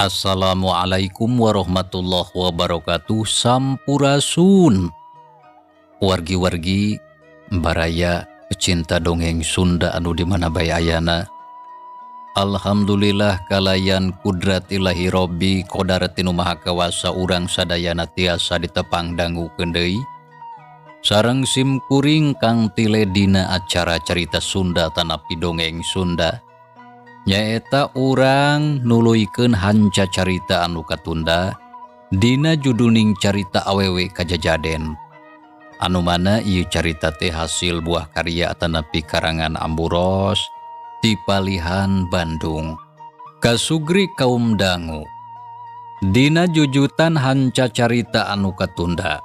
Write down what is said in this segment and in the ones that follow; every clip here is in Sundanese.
Assalamualaikum warahmatullahi wabarakatuh. Sampurasun wargi-wargi, baraya pecinta dongeng Sunda anu di mana bae ayana. Alhamdulillah, kalayan kudrat Ilahi Robbi kodarat ti Nu Maha Kawasa, urang sadayana tiasa ditepang dangukeun deui sareng sim kuring Kang Tile dina acara Carita Sunda tanapi dongeng Sunda, nyaeta urang nuluykeun hanca carita anu katunda dina juduling Carita Awewe Kajajaden, anu mana ieu carita teh hasil buah karya atanapi karangan Amburos ti palihan Bandung. Kasugri kaum dangu, dina jujutan hanca carita anu katunda,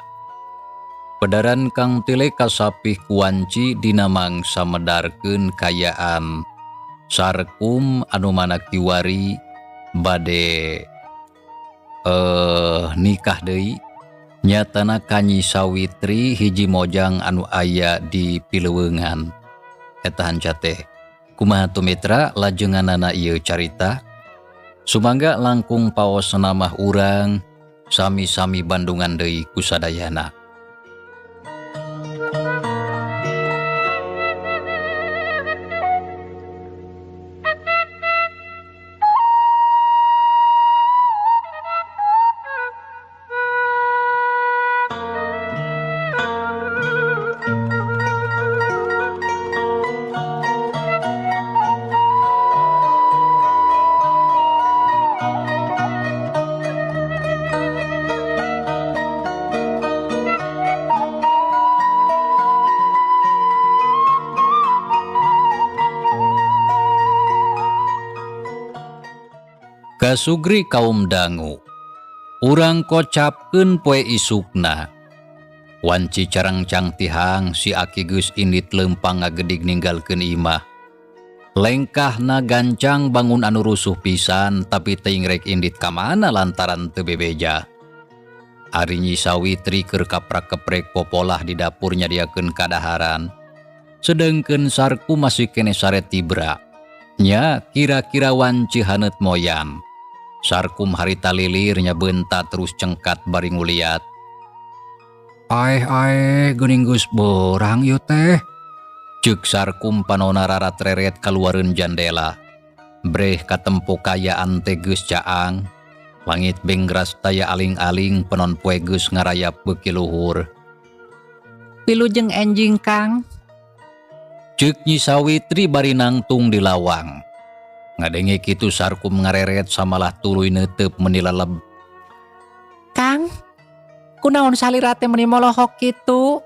pedaran Kang Tile kasapih kuanci dina mangsa medarkeun kayaan Sarkum anu mana kiwari bade nikah deui, nyatana ka Nyi Sawitri, hiji mojang anu aya di Pileungan. Eta hanca teh kumaha tuh, mitra, lajenganana ieu carita? Sumangga langkung paos namah urang sami-sami bandungan deui kusadayana. Kasugri kaum dangu, urang kocapkeun poe isukna. Wanci carangcang tihang, si Aki geus indit leumpang ngagedig ninggalkeun imah. Lengkahna gancang, bangun anu rusuh pisan, tapi teuing rek indit ka mana lantaran teu bebeja. Ari Nyi Sawitri keur kaprak-keprek popolah di dapur nyadiakeun kadaharan. Sedengkeun Sarku masih keneh sare tibra. Nya kira-kira wanci haneut moyan. Sarkum harita lilir nya beunta terus cengkat bari nguliat. Aeh aeh, geuning geus beurang ieu teh. Ceuk Sarkum panona rarat-reret kaluareun jandela. Breh katempo kayaan teh geus caang. Langit benggras taya aling-aling, penon poe geus ngarayap beuki luhur. Wilujeng enjing, Kang. Ceuk Nyi Sawitri bari nangtung di lawang. Ngadenge kitu Sarkum ngareret samalah tuluy neuteup meuni leleb. Kang, kunaon salira teh meuni molohok kitu?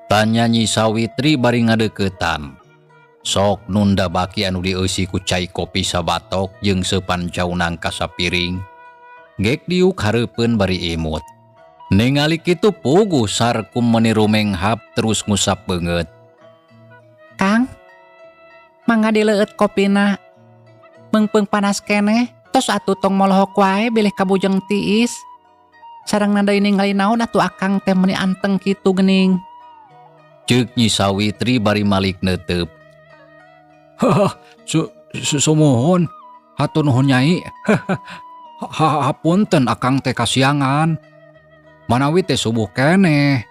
Tanya Nyi Sawitri bari ngadeukeutan. Sok nunda baki anu dieusi ku cai kopi sabatok jeung seupan cau nangka sapiring. Gek diuk hareupeun bari imut. Ningali kitu puguh Sarkum meuni rumenghap terus ngusap beungeut. Kang, mangga dileueut kopina. Meungpeung panas keneh, tos atuh tong molohok wae bilih kabujeng tiis. Sareng nandai ningali naon atuh akang teh meuni anteng kitu geuning? Ceuk Nyi Sawitri bari malik neuteup. Haha, sumuhun. Hatur nuhun, Nyai. Ha, hapunten akang teh kasiangan. Manawi teh subuh keneh.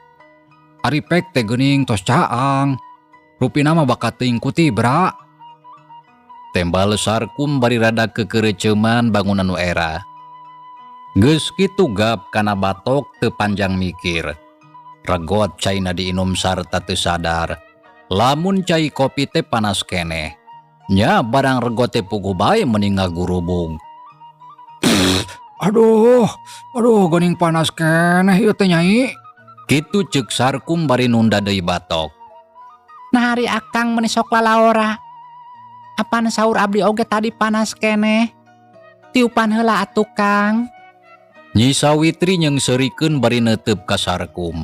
Ari pek teh geuning tos caang. Rupina mah bakat teuing ku tibra. Tembal Sarkum bari rada kekereceuman bangun anu era. Geus kitu gap kana batok teu panjang mikir. Regot caina diinum sarta teu sadar lamun cai kopi teh panas keneh. Nya barang regot teh puguh bae meuni ngagurubung. Aduh, aduh, geuning panas keneh ieu teh, Nyai. Kitu ceuk Sarkum bari nunda deui batok. Nah, ari akang meuni sok lalaora. Apan saur abdi oge tadi panas keneh. Tiupan heula atuh, Kang. Nyi Sawitri nyeungseurikeun bari neuteup ka Sarkum.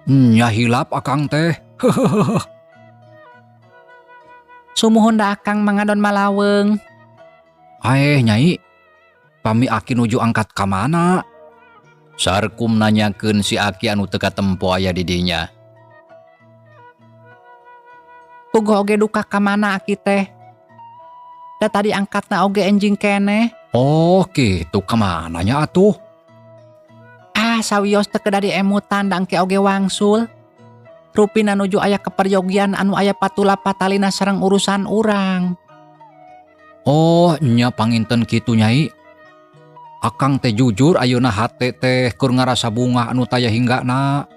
Nya hilap akang teh. Sumuhun da akang mangadon malaweung. Aeh, Nyai. Pami Aki nuju angkat ka mana? Sarkum nanyakeun si Aki anu teu katempo aya di dinya. Puguh oge duka ka mana aki teh. Da tadi angkatna oge enjing keneh. Oh kitu, kamana nya atuh? Ah, sawios teu kedah diemutan, da engke oge wangsul. Rupina nuju aya keperyogian anu aya patula patalina sareng urusan urang. Oh nya, panginten kitu, Nyai. Akang teh jujur ayeuna hate teh keur ngarasa bungah anu taya hinggana.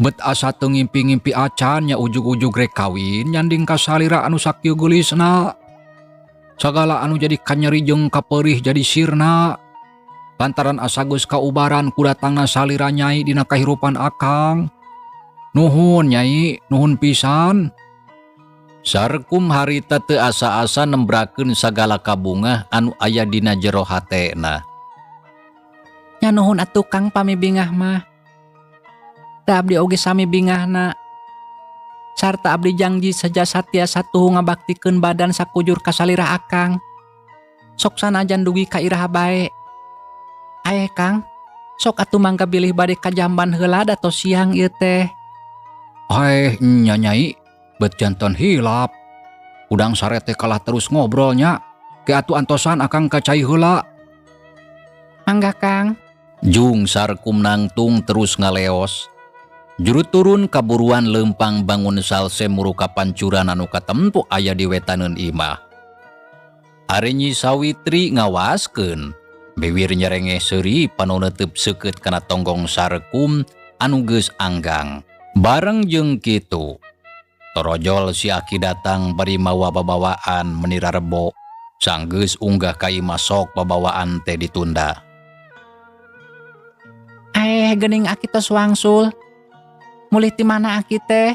Bet asa teu ngimpi-ngimpi acan nya ujug-ujug rek kawin nyanding ka salira anu sakieu geulisna. Sagala anu jadi kanyeri jeung kaperih jadi sirna. Lantaran asa geus kaubaran ku datangna salira Nyai dina kahirupan akang. Nuhun, Nyai, nuhun pisan. Sarkum harita teu asa-asa nembrakeun sagala kabungah anu aya dina jero hatena. Nya nuhun atuh, Kang, pami bingah mah. Da abdi oge sami bingahna. Sarta abdi jangji seja satiasa tuhu ngabaktikeun badan sakujur ka salira akang. Sok sanajan dugi ka iraha bae. Aye Kang, sok atuh mangga bilih bade ka jamban heula, da tos siang ieu teh. Eh nya, Nyai, bet janten hilap. Udang sare teh kalah terus ngobrolnya. Ke atuh antosan akang ka cai heula. Mangga, Kang. Jung Sarkum nangtung terus ngaleos. Juru turun kaburuan lempang bangun salse muru ka pancuran anu katemtu aya di wetaneun imah. Ari Nyi Sawitri ngawaskeun, biwir nyerengeh seuri, panon neuteub seukeut kana tonggong Sarkum anu geus anggang. Bareng jeung kitu, torojol si Aki datang bari mawa babawaan meni rarebo. Sanggeus unggah ka imah sok babawaan teh ditunda. Eh, geuning aki tos wangsul. Mulih ti mana aki teh?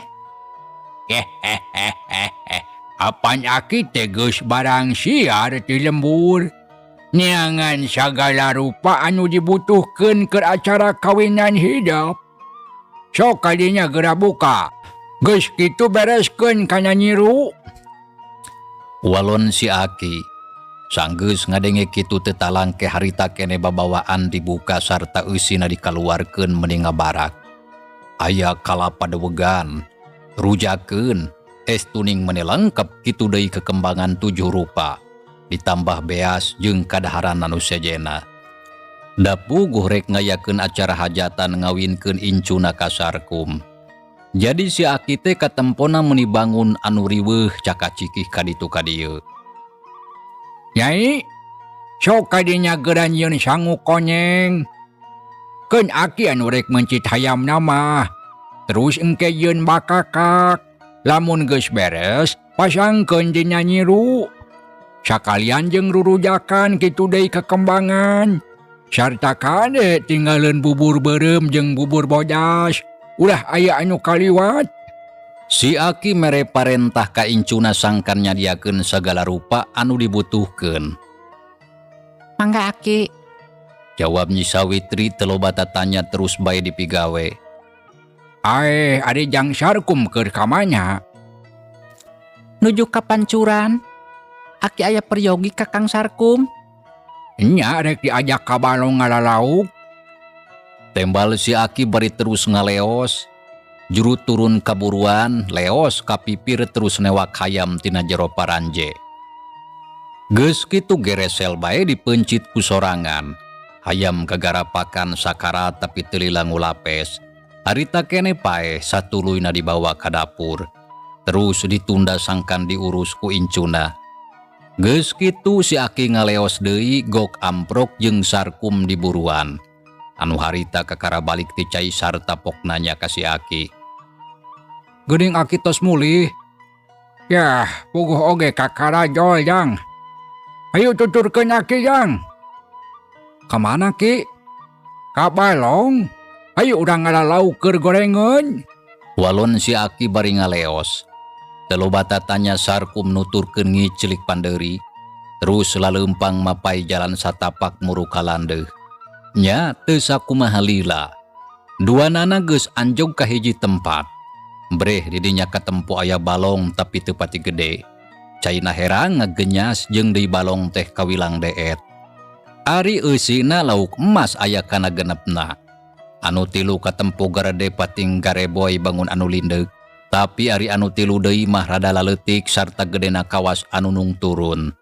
Apan aki teh geus barang siar ti lembur. Neangan sagala rupa anu dibutuhkeun keur acara kawinan hidep. Sok kadinya geura buka. Geus kitu bereskeun kana nyiru. Walon si Aki. Sanggeus ngadenge kitu teu talangke harita kene babawaan dibuka sarta eusina dikaluarkeun meni ngabarak. Aya kalapa dewegan, rujakeun, es tuning meni lengkap, kitu deui kekembangan tujuh rupa, ditambah beas jeung kadaharan anu sejena. Da puguh rek ngayakeun acara hajatan ngawinkeun incuna ka Sarkum. Jadi si Aki teh katempona meni bangun anu riweuh cakacikih ka ditu ka dieu. Nyai, sok kadinya geura nyieun sangu konyeng. Keun aki anu rek meuncit hayamna mah. Terus engke yeun bakakak. Lamun geus beres, pasangkeun dina nyiru. Sakalian jeung rurujakan, kitu deui kekembangan. Sarta kade tinggaleun bubur beureum jeung bubur bodas. Ulah aya anu kaliwat. Si Aki mere parentah ka incuna sangkan nyadiakeun sagala rupa anu dibutuhkeun. Mangga, Aki. Jawab Nyi Sawitri teu loba tatanya, terus bae dipigawe. Aeh, ari Jang Sarkum keur ka mana? Nuju ka pancuran. Aki aya peryogi ka Kang Sarkum. Nya rek diajak ka balong ngalalauk. Tembal si Aki bari terus ngaleos. Juru turun kaburuan, leos ka pipir terus newak hayam tina jero paranje. Geus kitu geresel bae dipeuncit ku sorangan. Hayam kagarapakan sakarat tapi teu lila ngulapes. Harita kene paeh satuluyna dibawa ka dapur. Terus ditunda sangkan diurus ku incuna. Geus kitu si Aki ngaleos deui gok amprok jeung Sarkum di buruan. Anu harita kakara balik ti cai sarta pok nanya ka si Aki. Geuning aki tos mulih. Yah, puguh oge kakara jol, Jang. Ayo tuturkeun aki, Jang. Kamana, Ki? Ka balong. Ayo urang ngalalauk keur gorengeun. Walon si Aki bari ngaleos. Teu loba tatanya Sarkum nuturkeun ngiclik pandeuri. Terus laleumpang mapai jalan satapak muru ka landeuh. Nya teu sakumaha lila. Duanana geus anjog ka hiji tempat. Breh didinya katempo aya balong tapi teu pati gede. Caina herang ngagenyas jeung deui balong teh kawilang deet. Ari eusina lauk emas aya kana genepna. Anu tilu katempo garede pating gareboy bangun anu lindeuk. Tapi ari anu tilu deui mah rada laleutik sarta gedena kawas anu nung turun.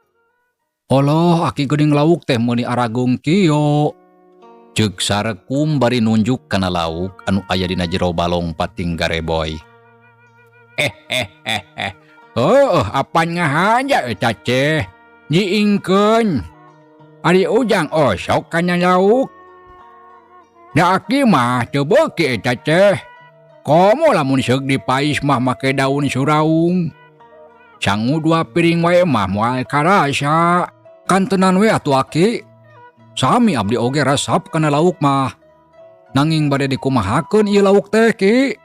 Oloh aki geuning lauk teh meuni arageung kieu. Ceuk Sarkum bari nunjuk kana lauk anu aya dina jero balong pating gareboy. Heuh, apan ngahaja eta teh? Nyiingkeun. Ari Ujang osok kana lauk. Da aki mah teu beuki eta teh. Komo lamun seuk dipais mah make daun suraung. Sangu dua piring wae mah moal karasa. Kantenan we atuh aki. Sami abdi oge resep kana lauk mah. Nanging bade dikumahakeun ieu lauk teh ki?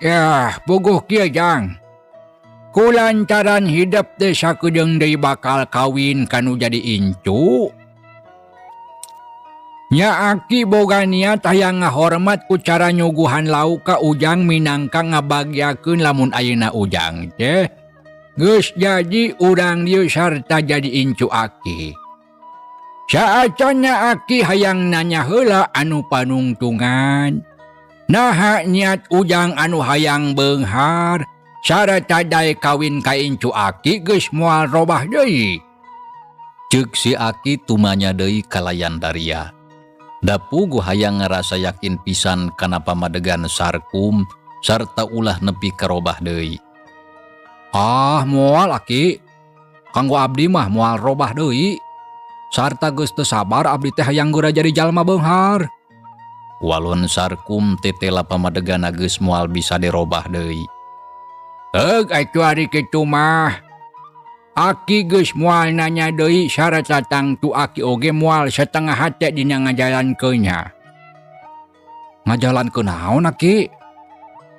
Yah, puguh kieu Jang. Kulantaran hidep teh sakedeung deui bakal kawin kanu jadi incu. Nya aki boga niat hayang ngahormat ku cara nyuguhan lauk ka Ujang minangka ngabagyakeun lamun ayeuna Ujang teh geus jadi urang dieu sarta jadi incu aki. Saacanna aki hayang nanya heula anu panungtungan. Naha niat Ujang anu hayang beunghar sarta daek kawin ka incu aki geus moal robah deui. Ceuk si aki tumanya deui kalayan daria. Da puguh hayang ngarasa yakin pisan kana pamadegan Sarkum sarta ulah nepi karobah deui. Ah, moal aki. Kanggo abdi mah moal robah deui. Sarta geus teu sabar abdi teh hayang geura jadi jalma beunghar. Walon Sarkum tetela pamadegan geus moal bisa dirobah deui. Heug atuh ari kitu mah. Aki geus moal nanya deui sarta tangtu aki oge moal setengah hate dina ngajalankeunnya. Ngajalankeun naon aki?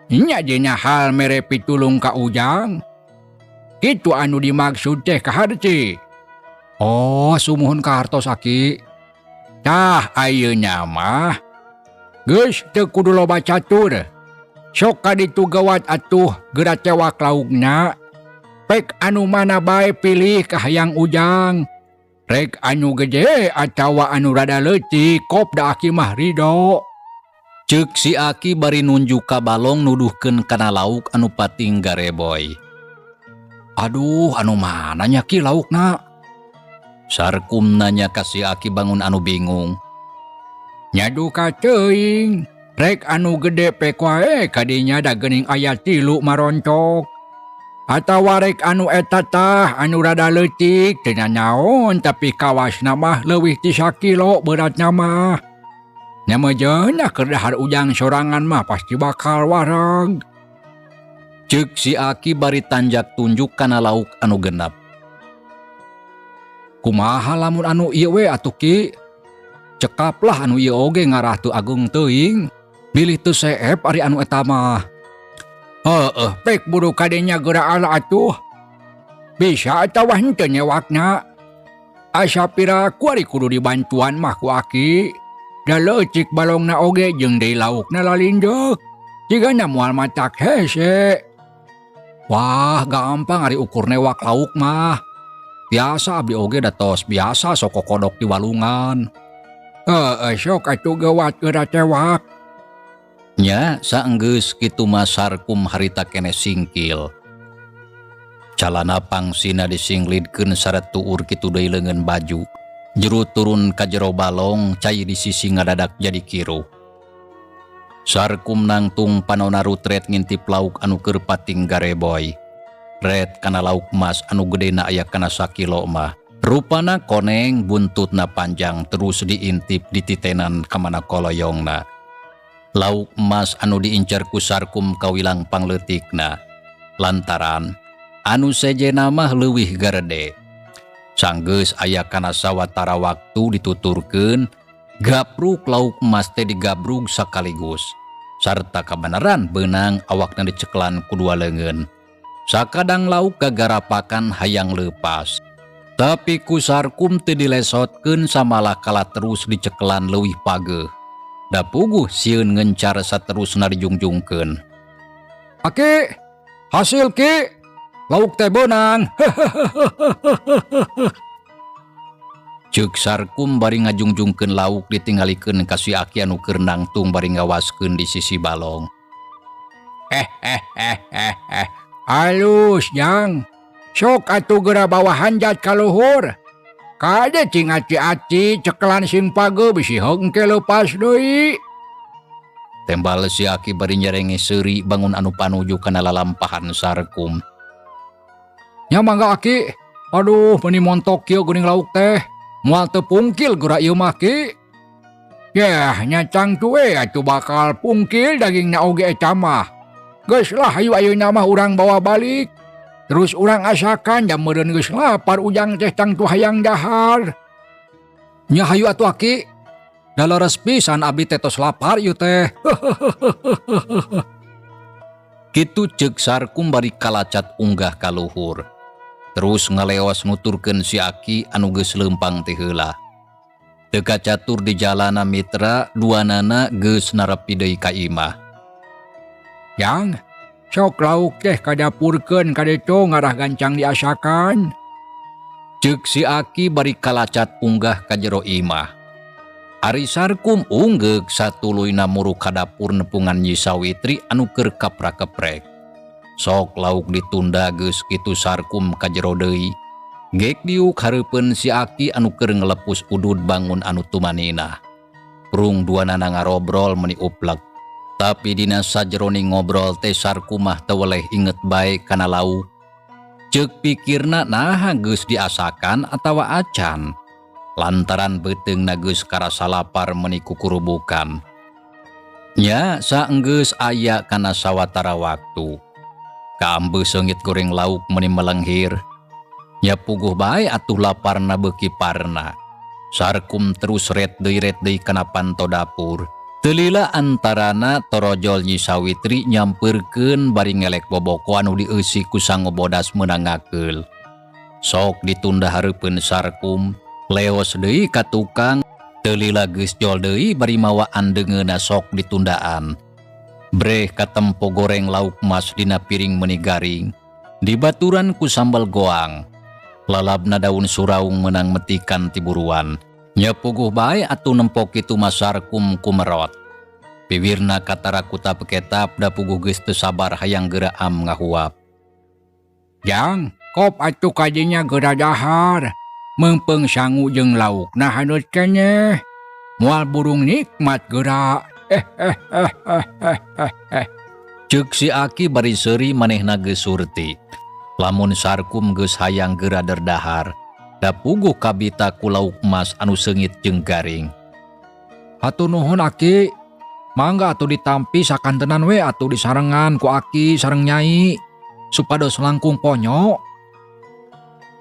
Nya dina hal mere pitulung ka Ujang. Kitu anu dimaksud teh kaharti. Oh, sumuhun kahartos aki. Tah ayeuna mah geus teu kudu loba catur. Sok ka ditu gawat atuh geura tewak laukna. Pek anu mana bae pilih ka hayang Ujang. Rek anu gede atawa anu rada leutik kop da aki mah ridho. Ceuk si aki bari nunjuk ka balong nuduhkeun kana lauk anu pating gareboy. Aduh, anu mana nya ki laukna? Sarkum nanya ka si aki bangun anu bingung. Nyaduka teuing. Rek anu gede pek wae kadinya da geuning aya 3 maroncok. Atawa rek anu eta tah anu rada leutik teu nanaon tapi kawasna mah leuwih ti sakilo beratna mah. Nya meujeunna keur dahar Ujang sorangan mah pasti bakal wareg. Ceuk si aki bari tanjak tunjuk kana lauk anu genep. Kumaha lamun anu ieu we atuh ki? Cekaplah anu ieu oge ngarah teu ageung teuing. Bilih teu seep ari anu eta mah. Heueuh, pek buru kadenya geura ala atuh. Bisa atawa henteu nyewakna. Asa pira ku ari kudu dibantuan mah ku aki. Da leutik balongna oge jeung deui laukna lalindeuk. Jigana moal matak hese. Wah, gampang ari ukur newak lauk mah. Biasa abdi oge da tos biasa sok kokodok di walungan. Heueuh, sok atuh geuwat geura tewak. Nya saenggeus kitu mah Sarkum harita keneh singkil. Calana pangsina disinglidkeun sarta tuur kitu deui leungeun baju. Jero turun ka jero balong cai di sisi ngadadak jadi kiruh. Sarkum nangtung panona rutret ngintip lauk anu keur pating gareboy. Ret kana lauk mas anu gedena aya kana sakilo mah. Rupana koneng buntutna panjang terus diintip dititenan kamana koloyongna. Lauk emas anu diincar ku Sarkum kawilang pangleutikna. Lantaran anu sejena mah leuwih garede. Sanggeus aya kana sawatara waktu dituturkeun, gapruk lauk emas teh digabrug sakaligus. Sarta kabeneran beunang awakna diceklan ku dua leungeun. Sakadang lauk gagarapakan hayang leupas. Tapi ku Sarkum teu dilesotkeun samalah kala terus dicekelan leuwih pageuh. Da puguh sieun ngencar saterusna dijungjungkeun. Aki, hasil ki, lauk teh beunang. Ceuk Sarkum bari ngajungjungkeun lauk ditinggalikeun ka si aki anu keur nangtung bari ngawaskeun di sisi balong. Alus, Jang. Sok atuh geura bawa hanjat ka luhur. Kade cing aci-aci cekelan sing pageuh bisi heug engke leupas deui. Tembal si Aki bari nyerenge seuri bangun anu panuju kana lalampahan Sarkum. Nya mangga Aki. Aduh, meuni montok kieu geuning lauk teh. Moal teu pungkil geura ieu mah Ki. Yeh, nya tangtu we atuh bakal pungkil dagingna oge eta mah. Geus lah hayu ayeuna mah urang bawa balik. Terus urang asakan da meureun geus lapar ujang teh tangtu hayang dahar. Nya hayu atuh Aki. Da leres pisan abi teh tos lapar ieu teh. Kitu ceuk Sarkum bari kalacat unggah ka luhur. Terus ngaleos nuturkeun si Aki anu geus leumpang ti heula. Teu kacatur di jalana mitra duanana geus narepi deui ka imah. Jang, sok lauk teh kadapurkeun ka ditu ngarah gancang diasakan. Ceuk si Aki bari kalacat unggah ka jero imah. Ari Sarkum unggeuk satuluyna muruk ka dapur nepungan Nyi Sawitri anu keur kapra-keprek. Sok lauk ditunda geus kitu Sarkum ka jero deui. Gek diuk hareupeun si Aki anu keur ngelepus udud bangun anu tumanina. Prung duanana ngarobrol meuni uplek. Tapi dina sajeroning ngobrol teh Sarkum mah teu weleh inget bae kana lauk. Ceuk pikirna naha geus diasakan atawa acan. Lantaran beuteungna geus karasa lapar meuni kukurubukan. Nya saenggeus aya kana sawatara waktu. Kaambeuh seungit goreng lauk meuni melenghir. Nya puguh bae atuh laparna beuki parna. Sarkum terus ret deui ret deui kana panto dapur. Teu lila antarana torojol Nyi Sawitri nyampeurkeun bari ngelek boboko anu dieusi ku sango bodas meunang ngakeul. Sok ditunda hareupeun Sarkum. Leos deui ka tukang, teu lila geus jol deui bari mawa andeungeuna sok ditundaan. Breh katempo goreng lauk mas dina piring meuni garing, dibaturan ku sambal goang. Lalabna daun suraung meunang metikan tiburuan. Nya puguh bae atuh nempo kitu mah Sarkum kumerot. Piwirna katara kutap-ketap da puguh geus teu sabar hayang geura am ngahuap. Jang, kop atuh kadinya geura dahar. Meungpeung sangu jeung laukna haneut keneh. Moal burung nikmat geura. Ceuk si Aki bari seuri manehna geus surti. Lamun Sarkum geus hayang geura derdahar, da puguh kabita ku lauk mas anu seungit jeung garing. Hatur nuhun Aki. Mangga atuh ditampi sakantenan we atuh disarengan ku Aki sareng Nyai supados langkung ponyo.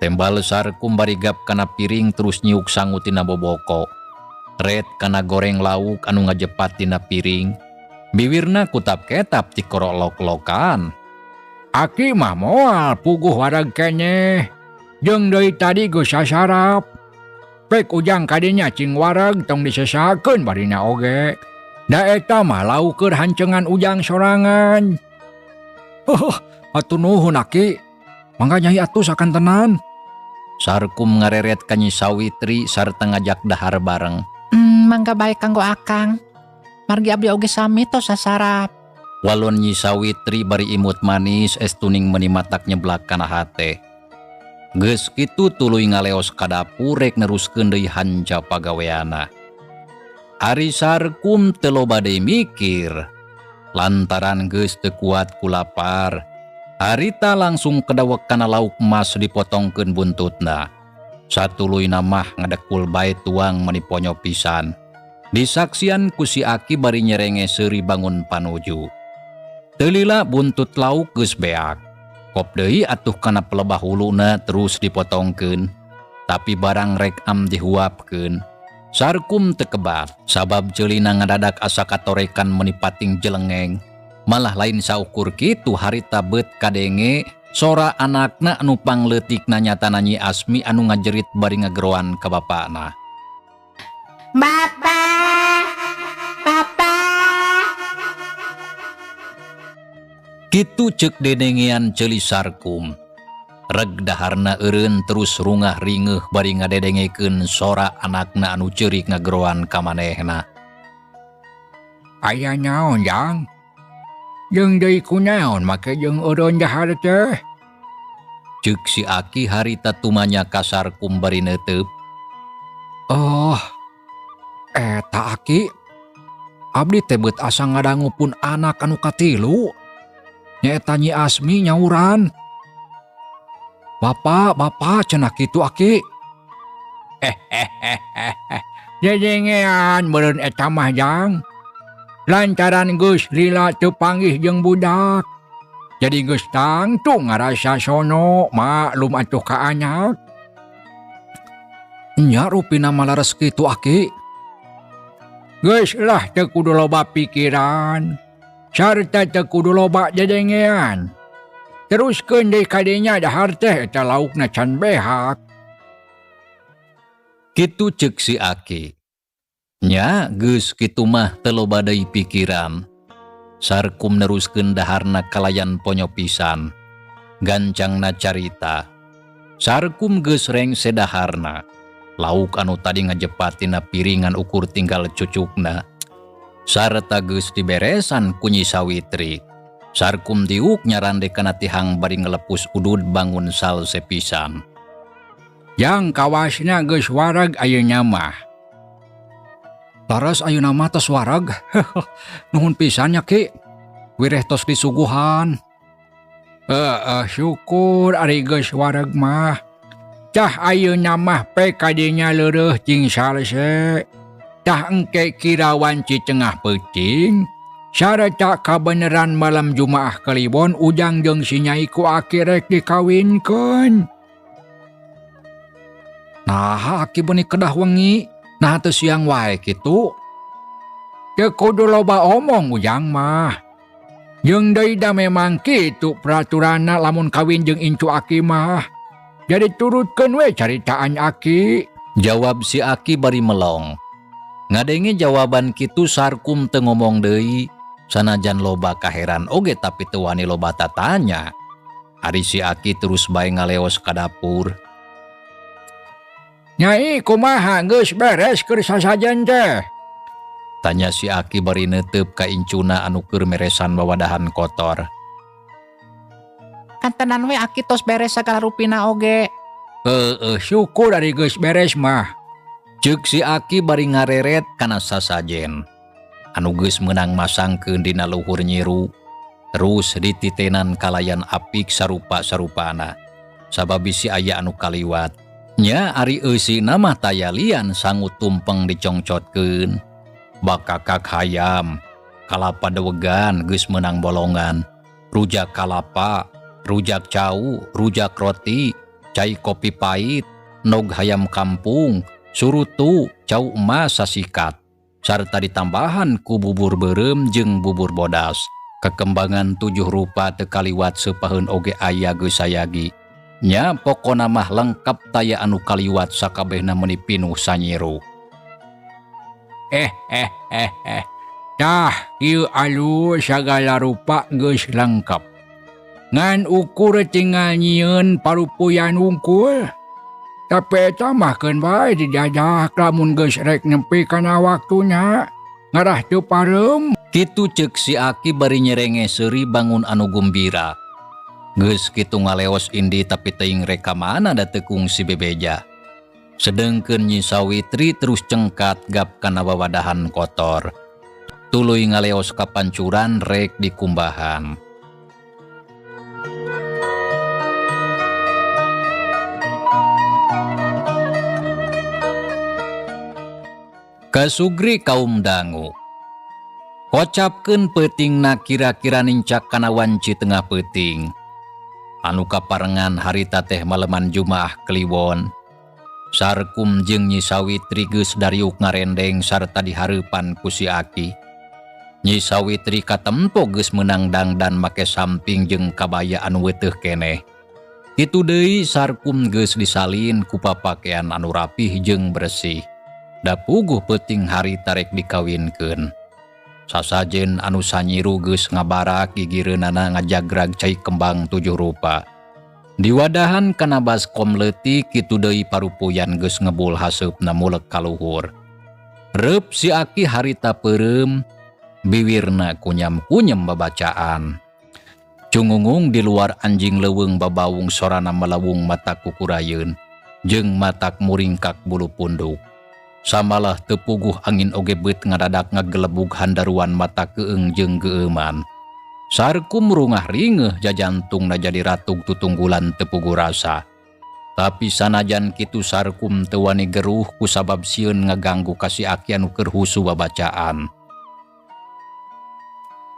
Tembal Sarkum bari gap kana piring terus nyiuk sangu tina boboko. Ret kana goreng lauk anu ngajepat tina piring. Biwirna kutap-ketap tikorolok-lokan. Aki mah moal puguh wareg keneh. Jeung deui tadi geus sasarap. Pek ujang kadinya cing wareg tong disesakeun barina oge. Da eta mah lauk keur hancengan ujang sorangan. Oh, atuh nuhun Aki. Mangga Nyai atuh sakantenan. Sarkum ngareret ka Nyi Sawitri sarta ngajak dahar bareng. Mangga bae kanggo Akang. Margi abdi oge sami tos sasarap. Walon Nyi Sawitri bari imut manis estuning meuni matak nyeblak kana hate. Geus kitu tuluy ngaleos ka dapur rek neruskeun deui hanca pagaweana. Ari Sarkum teu loba deui mikir. Lantaran geus teu kuat ku lapar. Harita langsung kedawek kana lauk mas dipotongkeun buntutna. Satuluyna mah ngadekul bae tuang meuni ponyo pisan. Disaksian ku si Aki bari nyerenge seuri bangun panuju. Teu lila buntut lauk geus beak. Kop deui atuh kana pelebah huluna terus dipotongkeun. Tapi barang rek am dihuapkeun. Sarkum teu kebat sabab ceulina ngadadak asa katorekan meuni pating jelengeng. Malah lain saukur kitu harita beut kadenge sora anakna anu pangleutikna nyatana Nyi Asmi anu ngajerit bari ngageroan ka bapana. Bapa, bapa. Kitu ceuk dedengean ceuli Sarkum. Reg daharna eureun terus rungah ringeuh bari ngadedengekeun sora anakna anu ceurik ngageroan ka manehna. Aya naon, Jang? Jeung deui kunaon make jeung eureun dahar teh? Ceuk si Aki harita tumanya ka Sarkum bari neuteup. Oh, eta Aki. Abdi teh beut asa ngadangu pun anak anu katilu. Nyaeta Nyi Asmi nyauran. Bapak, bapak cenah kitu Aki. Jejengean meureun eta mah Jang. Lantaran geus lila teu panggih jeung budak. Jadi geus tangtu ngarasa sono maklum atuh ka anak. Nya rupina malares kitu Aki. Geus lah teu kudu loba pikiran. Sarta teu kudu loba jejengean. Teruskeun deui kadinya dahar teh eta laukna can behak. Kitu ceuk si Aki. Nya geus kitu mah teu loba deui pikiran. Sarkum neruskeun daharna kalayan ponyo pisan. Gancangna carita. Sarkum geus rengse daharna. Lauk anu tadi ngajepatina piringan ukur tinggal cucukna. Sarta geus diberesan ku Nyi Sawitri. Sarkum diuk nyarande kana tihang bari ngelepus udud bangun salse pisan. Yang kawasna geus wareg ayeuna mah. Laras ayeuna mah tos wareg. Nuhun pisan nya Ki. Wireh tos disuguhan. Heeh, syukur ari geus wareg mah. Tah ayeuna mah pe kadinya leureuh cing salse. Tah engke kira wanci tengah peuting. Sarta kabeneran malam Jumaah Kliwon Ujang jeung si Nyai ku Aki rek dikawinkeun. Nah, Aki beuni kedah wengi. Nah, teu siang wae kitu. Teu kudu loba omong Ujang mah. Jeung deui da memang kitu peraturanna lamun kawin jeung incu Aki mah. Jadi turutkeun we caritaan Aki. Jawab si Aki bari melong. Ngadenge jawaban kitu Sarkum teu ngomong deui. Sanajan loba kaheran oge tapi teu wani loba tatanya. Ari si Aki terus bae ngaleos ka dapur. Nyai kumaha geus beres keur sasajen teh? Tanya si Aki bari neuteup ka incuna anu keur meresan wawadahan kotor. Kantenan we Aki tos beres sagala rupina oge. Heeh, syukur ari geus beres mah. Ceuk si Aki bari ngareret kana sasajen. Anu geus meunang masangkeun dina luhur nyiru. Terus dititenan kalayan apik sarupa-sarupana. Sabab bisi aya anu kaliwat. Nya ari eusina mah taya lian sangu tumpeng dicongcotkeun. Bakakak hayam, kalapa dewegan geus meunang bolongan. Rujak kalapa, rujak cau, rujak roti, cai kopi pahit, nog hayam kampung, surutu, cau emas sasikat. Sarta ditambahan ku bubur beureum jeung bubur bodas. Kekembangan 7 rupa teu kaliwat seupaheun oge aya geus sayagi. Nya pokona mah lengkap taya anu kaliwat sakabehna meuni pinuh sanyiru. Tah, ieu alus sagala rupa geus lengkap. Ngan ukur tinggal nyieun parupuyan wungkul. Tapi eta mah keun bae didadak lamun geus rek nepi kana waktuna. Ngarah teu pareum. Kitu ceuk si Aki bari nyerenge seuri bangun anu gumbira. Geus kitu ngaleos indi tapi teuing rek ka mana da teu kungsi bebeja. Sedengkeun Nyi Sawitri terus cengkat gap kana wawadahan kotor. Tuluy ngaleos ka pancuran rek dikumbahan. Kasugri kaum dangu. Kocapkeun peutingna kira-kira nincak kana wanci tengah peuting. Anu kaparengan harita teh maleman Jumaah Kliwon. Sarkum jeung Nyi Sawitri geus dariuk ngarendeng sarta dihareupan ku si Aki. Nyi Sawitri katempo geus meunang dangdan make samping jeung kabaya anu weteuh keneh. Kitu deui Sarkum geus disalin ku papakean anu rapih jeung bersih. Da puguh peuting harita rek dikawinkeun. Sasajen anu sanyiru geus ngabarak gigireunana ngajagrag cai kembang 7 rupa. Diwadahan kana baskom leutik kitu deui parupuyan geus ngebul haseupna mulek kaluhur. Reup si Aki harita peureum, biwirna kunyam-kunyam babacaan. Cungungung di luar anjing leuweung babawung sorana melawung matak kukurayeun jeung matak muringkak bulu punduk. Samalah teu puguh angin oge beut ngadadak ngagelebug handaruan mata keung jeung geueuman. Sarkum rungah ringeuh jajantungna jadi ratug tutunggulan teu puguh rasa. Tapi sanajan kitu Sarkum teu wani geruh kusabab sieun ngaganggu ka si Aki anu keur husu babacaan.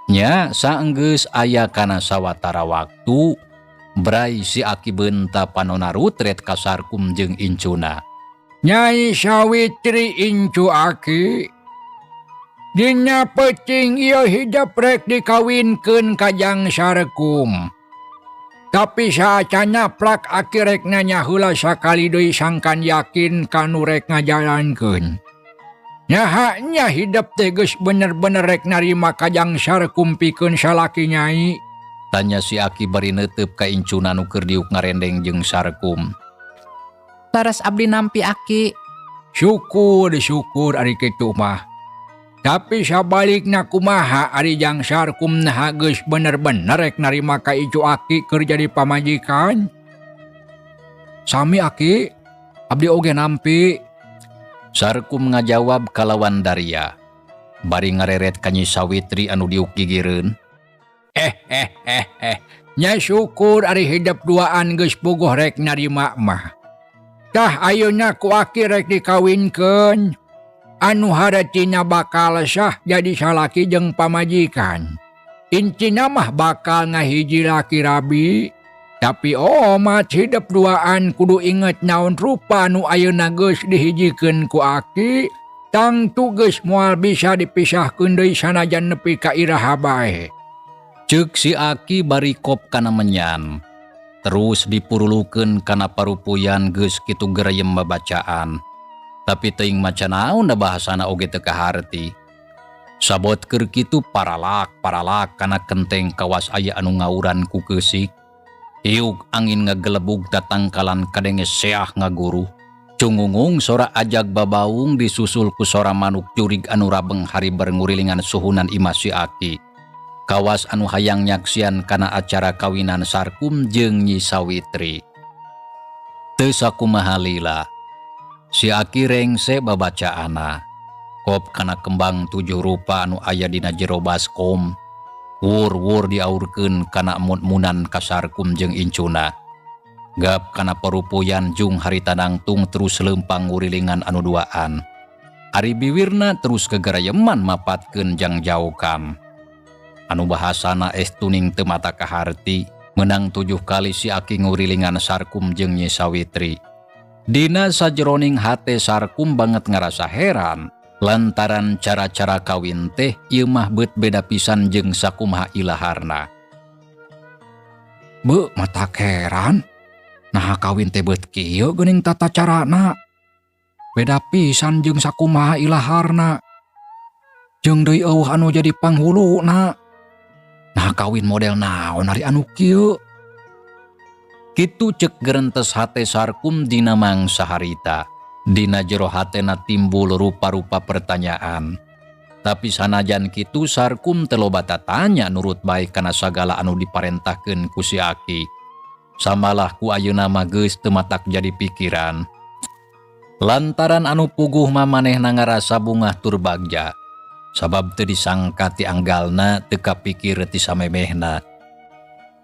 Nya saenggeus aya kana sawatara waktu, bray si Aki beunta panona rutret ka Sarkum jeung incuna. Nyai Sawitri incu Aki, dina peuting ieu hidep rek dikawinkeun ka Jang Sarkum. Tapi saacana plak Aki rek nanya heula sakali deui sangkan yakin kanu rek ngajalankeun. Nyaha nya hidep teh geus bener-bener rek narima ka Jang Sarkum pikeun salaki nyai? Tanya si Aki bari neuteup ka incuna nu keur diuk ngarendeng jeung Sarkum. Laras abdi nampi Aki. Syukur, syukur ari kitu mah. Tapi sabalikna kumaha ari Jang Sarkum naha geus bener-bener rek narima ka icu Aki keur jadi pamajikan? Sami Aki, abdi oge nampi. Sarkum ngajawab kalawan daria. Bari ngareret ka Nyi Sawitri anu diuk gigireun. Nya syukur ari hidep duaan geus puguh rek narima mah. Tah ayeuna ku Aki rek dikawinkeun. Anu hareutina bakal sah jadi salaki jeung pamajikan. Intina mah bakal ngahiji laki rabi. Tapi omat hidep duaan kudu inget naon rupa nu ayeuna geus dihijikeun ku Aki. Tangtu geus moal bisa dipisahkeun deui sanajan nepi ka iraha bae. Ceuk si Aki bari kop kana menyan. Terus dipurulukeun kana parupuyan geus kitu gereyem babacaan. Tapi teuing maca naon da bahasana oge teu kaharti. Sabot keur kitu paralak-paralak kana kenteng kawas aya anu ngauran ku keusik. Iuk angin ngagelebug tatangkalan kadenge seah ngaguruh. Cungungung sora ajag babaung disusul ku sora manuk jurig anu rabeng hariber ngurilingan suhunan imah si Aki. Kawas anu hayang nyaksian kana acara kawinan Sarkum jeung Nyi Sawitri. Teu sakumaha lila. Si Aki rengse babacaana. Kop kana kembang 7 rupa anu aya dina jero baskom. Wur-wur diaurkeun kana mun-munan ka Sarkum jeung incuna. Gap kana parupuyan jung harita nangtung terus leumpang ngurilingan anu duaan. Ari biwirna terus kegerayeman mapatkeun jang jaukan. Anu bahasana es tuning teu mata kaharti, menang 7 kali si Aki ngurilingan Sarkum jeung Nyi Sawitri. Dina sajeroning hate Sarkum banget ngarasa heran lantaran cara-cara kawin teh ieu mah beut beda pisan jeung sakumaha ilaharna. Beuh, mata heran. Nah kawin teh beut kieu geuning tata carana. Beda pisan jeung sakumaha ilaharna. Jeung deui eueuh anu jadi panghuluna. Nah kawin model naon ari anu kieu? Kitu ceuk gerentes hate Sarkum dina mangsa harita. Dina jero hatena timbul rupa-rupa pertanyaan. Tapi sanajan kitu Sarkum teu loba tatanya nurut bae kana sagala anu diparentahkeun ku si Aki. Samalah ku ayeuna mah geus teu matak jadi pikiran. Lantaran anu puguh mah manehna ngarasa bungah tur bagja. Sabab teu disangka ti anggalna teu kapikir ti samemehna.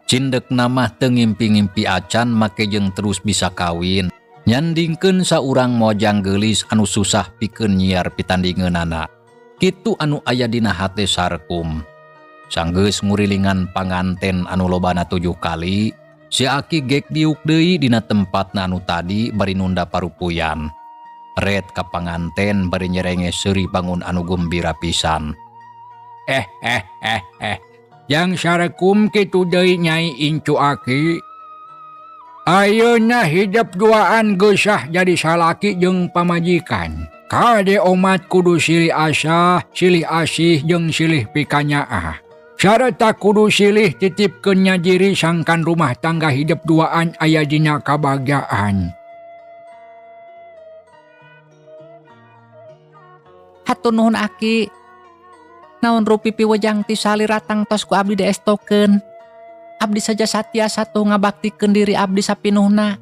Cindekna mah teu ngimpi-ngimpi acan make jeung terus bisa kawin. Nyandingkeun saurang mojang geulis anu susah pikeun nyiar pitandingeunana. Kitu anu aya dina hate Sarkum. Sanggeus ngurilingan panganten anu lobana 7 kali, si Aki gek diuk deui dina tempatna anu tadi bari nunda parupuyan. Ret ka panganten bari nyerenge seuri bangun anu gembira pisan. Yang Sarkum kitu deui nyai incu Aki. Ayeuna hidep duaan geusah jadi salaki jeung pamajikan. Kade omat kudu silih asah, silih asih jeung silih pikanyaah. Sarta kudu silih titipkeun nyajiri sangkan rumah tangga hidep duaan aya dina kabahagiaan. Hatur nuhun Aki. Naon rupi piwejang ti salira tangtos ku abdi diestokeun. Abdi saja satiasa tuh ngabaktikeun diri abdi sapinuhna.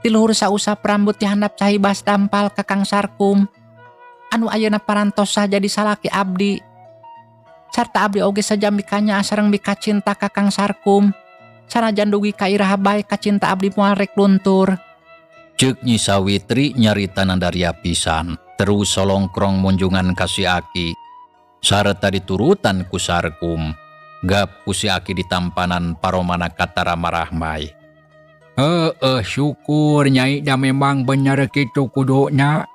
Ti luhur sausap rambut ti handap sahibas dampal ka Kang Sarkum. Anu ayeuna parantos sah jadi salaki abdi. Sarta abdi oge saja mikanyaah sareng mikacinta ka Kang Sarkum. Sanajan dugi ka iraha bae kacinta abdi moal rek luntur. Ceuk Nyi Sawitri nyarita nandaria pisan, terus solongkrong munjungan ka si Aki. Sarta diturutan ku Sarkum. Gap ku si Aki ditampanan paromana katara marahmai. Heeh, syukur Nyai, da memang bener kitu kuduna.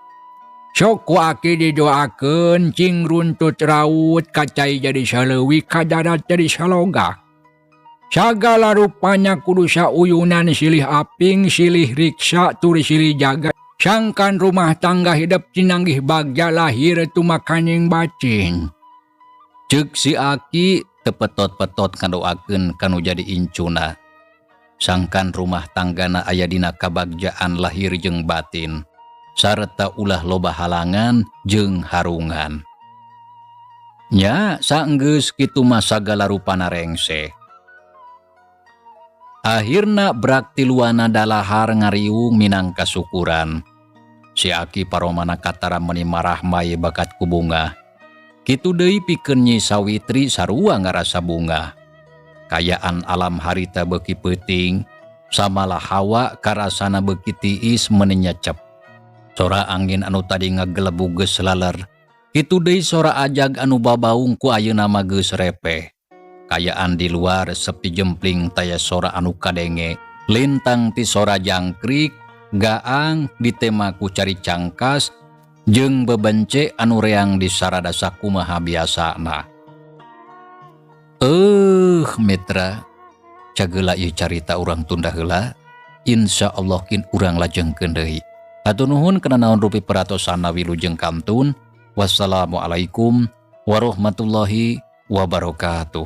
Sok ku Aki didoakeun cing runtut raut, ka cai jadi saleuwi, ka darat jadi salogak. Sagala rupanya kudu sauyunan, silih aping, silih riksa, tur silih jaga. Sangkan rumah tangga hidup cinanggih bagja lahir tumakaning batin. Ceuk si Aki tepetot-petot ngadoakeun kanu jadi incuna. Sangkan rumah tanggana aya dina kabagjaan lahir jeung batin, sarta ulah loba halangan jeung harungan. Nya saenggeus kitu mah sagala rupana rengse. Akhirna brak tiluana dalahar ngariung minangka syukuran. Si Aki paromana katara meuni marahmai bakat ku bungah. Kitu deui pikeun Nyi Sawitri sarua ngarasa bungah. Kayaan alam harita beuki peuting, samalah hawa karasana beuki tiis meuni nyecep. Sora angin anu tadi ngagelebug geus laler. Kitu deui sora ajag anu babaung ku ayeuna mah geus repeh. Kayaan di luar sepi jempling taya sora anu kadenge. Lintang ti sora jangkrik, gaang ditema ku cari cangkas, jeung bebence anu reang di sarada sakumaha biasana. Mitra, cageula ieu carita urang tunda heula. Insya Allah kin urang lajengkeun deui. Hatur nuhun kana naon rupi perhatosana, wilujeng kantun. Wassalamualaikum warahmatullahi wabarakatuh.